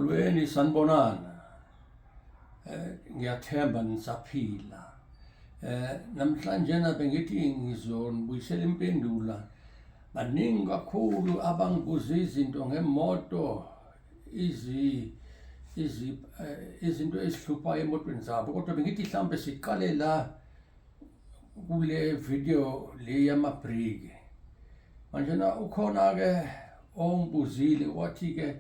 Molweni sanibonana. Ngiyathemba nisaphila. Namhlanje na bengithi ngizonibuyisela impendula. Baningi kakhulu abangibuza izinto ngemoto izi izi izinto ezihluphayo emotweni zabo kodwa bengithi mhlawumbe siqale la kule video le yamabhriki. Manjena ukhona-ke ongibuzile wathi-ke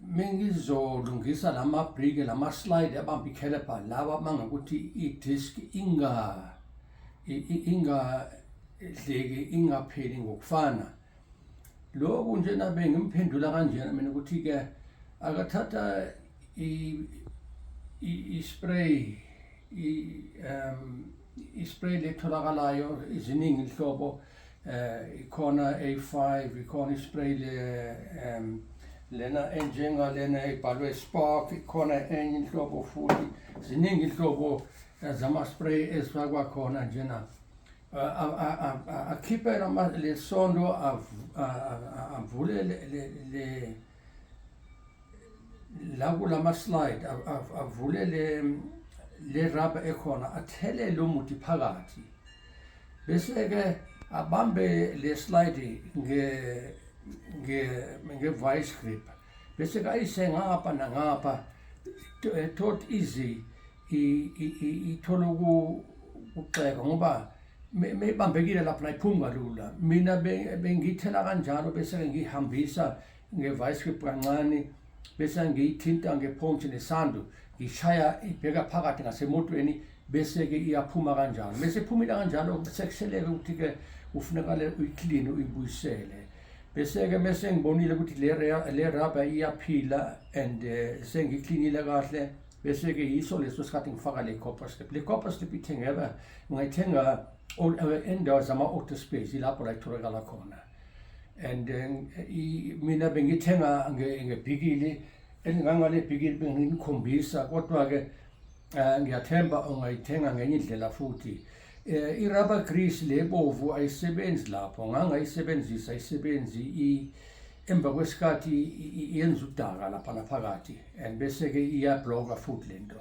mengizolungisa la mabhriki lama slide abamba ikhelebha lawa mangakuthi i-disc inga ingadleki ingapheli ngokufana. Lokhu njena bengimphendula kanjena mina ukuthi-ke akathatha i-spray i-spray letholakalayo iziningi inhlobo ikhona A5 ikhona i-spray le lena enjengalena ebhalwe Spark ikhona enye inhlobo futhi ziningi inhlobo zama-spray ezifakwa khona njena akhiphe lesondo avule le la kulama slide avule le rubber ekhona athele lo muthi phakathi bese ke abambe le slide nge nge nge vice grip bese kayise ngapha nangapha tot easy ithola ukuxeka ngoba meyibambekile lapha ayiphumi kalula. Mina bengiyithela kanjalo bese ngiyihambisa nge-vice grip kancane bese ngiyithinta ngephonsi nesando ngishaya ibheka phakathi ngasemotweni bese-ke iyaphuma kanjalo. Bese iphumile kanjalo sekuseleke ukuthi-ke kufunekale uyikline uyibuyisele. Bese-ke mese ngibonile ukuthi le rubber iyaphila and sengiklinile kahle bese-ke yiso leso sikhathi ngifaka le copper slip. Le copper slip ithengeka ungayithenga endawo zama-auto space ilapho la itholakala khona. And mina bengithenga ngebhikili elingangale bhikili benginikhombisa kodwa-ke ngiyathemba ungayithenga ngenye indlela futhi. I-rubber grease le bovu ayisebenzi lapho ngangayisebenzisa ayisebenzi emva kwesikhathi yenza udaka lapha naphakathi and bese-ke iyabloka futhi le nto.